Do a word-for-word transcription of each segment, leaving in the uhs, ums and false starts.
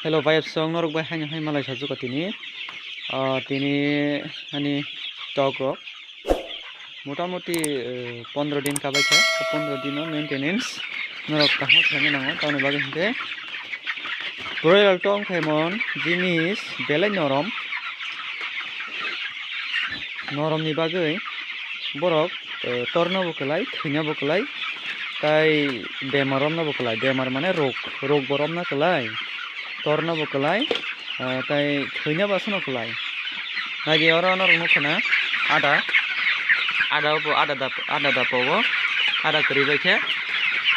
Hello, bayapsong norok bai haino hai malai sajwk tini. Ah, tini ani tok rok motamuti, eh, pondro din kabai kha. O pondro dino maintenance norok kaham khlaina nango. Tamoni bagwi hinkhe broiler tong khaimon jinis belai norom. Noromni bagwi borok, eh, torna bo kwlai, thwina bo kwlai, tai bemar romna bo kwlai. Bemar mane rog, rog bo romna kwlai, torna bo kwlai, eh, tai thwina bo aswkno kwlai. Nai di oro norok nukha na ada, ada bo ada dap-, ada dapa o ada kwrwi bai khe,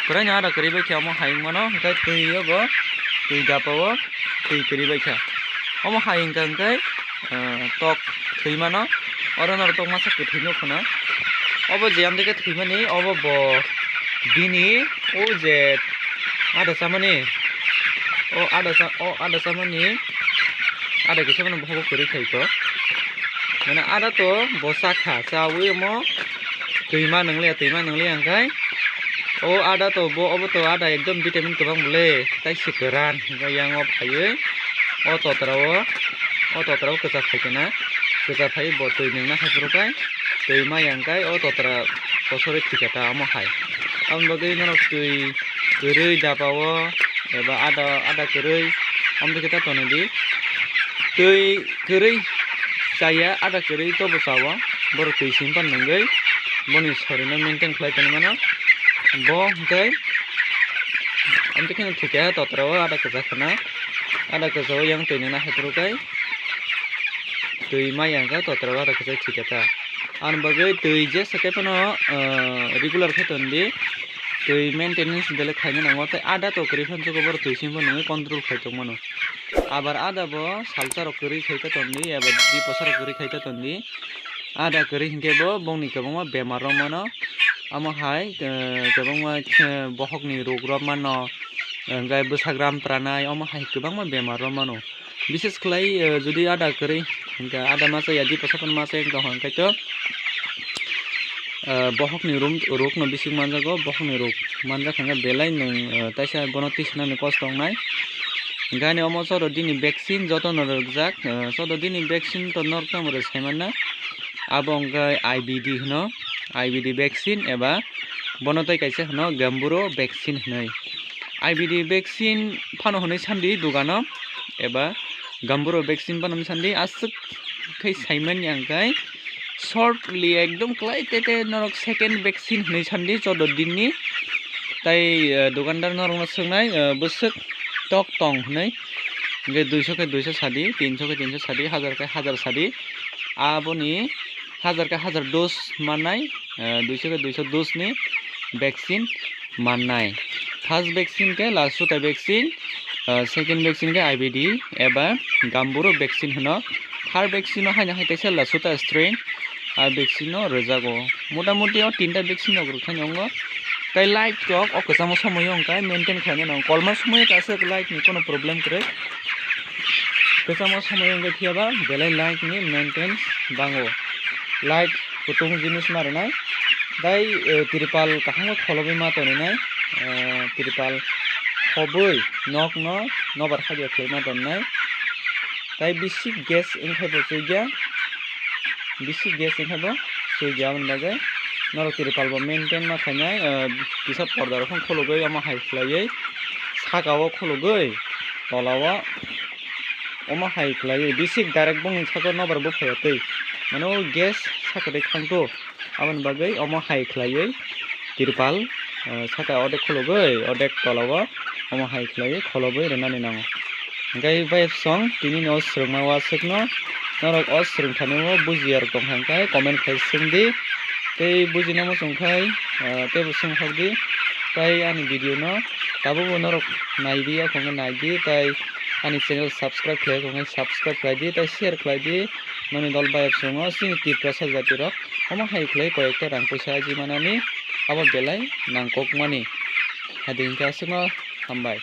kwrwi no ada kwrwi bai khe omo hai wng mano, hwnkhe twi o bo twi dapa o twi kwrwi bai kha. Omo hai wngkha hwnkhe, eh, tok thwi mano. Oro norok tok masa kwthwi nukho na. Obo je amtwi khe thwimani, obo bo bini o je ada chamani, o ada cha-, o ada chamani ada kisa mano bohogo kwrwi khai kho. Mane ada to bo chakha, chawi omo twima nwngliya, twima nwngliya hwnkhe o ada to bo, obo to ada ekdom vitamin kwbang bole, tai se kwran hwnkhe yang o phaiwi o totra o, o totra o kwchak phai khe na, kwchak phai bo twi nwngna hai phuru khai twi ma yang khai o totra kosorwi thwi kha ta omo hai. Aboni bagwi norok twi kwrwi dapa o eba ada, ada kwrwi omo khe ta tonwi di. Twi kwrwi chaya, ada kwrwi tobo chawo, borok twi simi pan nwngwi boni sorino maintain khlai tongwi mano. Bo hwnkhe amtwi kheno thwikha totra o ada kwchak khna, ada kwchak o yang twi nana hai phuru khai twi ma yang kha totra o ada kwchak thwikha ta. Aboni bagwi twi jesa khe phano, ah, regular khe ton di, twi maintenance belai khaina nango, tei ada to kwrwi phan jukubor twi simi phano nwnwi control khai tongmano. Abar ada bo salsa rok kwrwi khai ta ton di, eba di posa rok kwrwi khai ta ton di. Ada kwrwi hinkhe bo bongni kwbangma bemar rok mano. Omo hai, eh, kwbangma, eh, bohokni rok rok mano, eh, hwnkhe bwsagram pranai, omo hai kwbangma bemar rok mano. Bises khlai, eh, jodi ada kwrwi, hwnkhe ada masa ya di posa phano masa wngkha hwnkhe to, eh, bohokni rum-, rokno bising manjago, bohokni rok manjak hwnkhe belai nwng, eh, taisa bono tisanani kosto wngnai. Hwnkhe ani omo chodo dini vaccine jotono rwkjak, eh, chodo dini vaccine to norok tamo rw saimanna. Abo hwnkhe I B D hwno, I B D vaccine eba bono tei kaisa hwno Gamburo vaccine hwnwi. I B D vaccine phano hwnwi sandi dogano eba Gamburo vaccine phano hwnwi sandi aswk khe saimanya hwnkhe shortly ekdom kwlai tete norok second vaccine hwnwi sandi chodo dinni. Tai, eh, dogandar norokno swngnai, eh, bwswk tok tong hwnwi. Hwnkhe duiso khe duiso sadi, tinso khe tinso sadi, hajar khe hajar sadi. Aboni hajar khe hajar dose mannai, eh, duiso khe duiso dose ni vaccine mannai. First vaccine khe Lasuta vaccine, eh, second vaccine khe I B D eba Gamburo vaccine hwno. Third vaccine no haino hai teisa Lasuta strain, a vaccine no rwjago. Motamuti o tinta vaccine rok rwkhaino wngo. Tai light rok o kwchangma somoio hwnkhe maintain khlaina nango. Kolma somoio ta aswk light ni kono problem kwrwi. Kwchangma somoio hwnkhe phiyaba belai light ni maintenance bango. Light kutung jinis ma rwnai. Tai, eh, tripal kaham khe kholobwi ma tonwi nai. Eh, tripal khobwi nok no nobar hajak khlai ma tonnai. Tai bisi gas wngkhai bo chwikya, bisi gas wngkhai bo chwikya, aboni bagwi norok tripal bo maintain ma khainai, eh, kisa porda rok phano khulugwi omo hai khlaiwi saka o khulugwi tola o omo hai khlaiwi bisi direct bongni saka nobar bo phaiya twi, mane o gas saka twi thangto. Aboni bagwi omo hai khlaiwi tripal, eh, saka odek khulugwi odek tola o omo hai khlaiwi kholobwi rwnani nango. Hwnkhe bayapsong tini ni o swrwngma waswkno norok o swrwngthani o bujiya rok tongkha hwnkhe comment khai swngdi. Tei bujina muchung khai, eh, teibo swngkhokdi. Tai ani video no tabukbo norok naidi, akhongkhe naidi, tai ani channel subscribe khlai akhongkhe subscribe khlaidi, tai share khlaidi. Noni dol bayapsongo chini Tiprasa jati rok omo hai khlai koyekta rang poisa aji manani abo belai nangkokmani. Hadi hwnkhe aswkno hambai.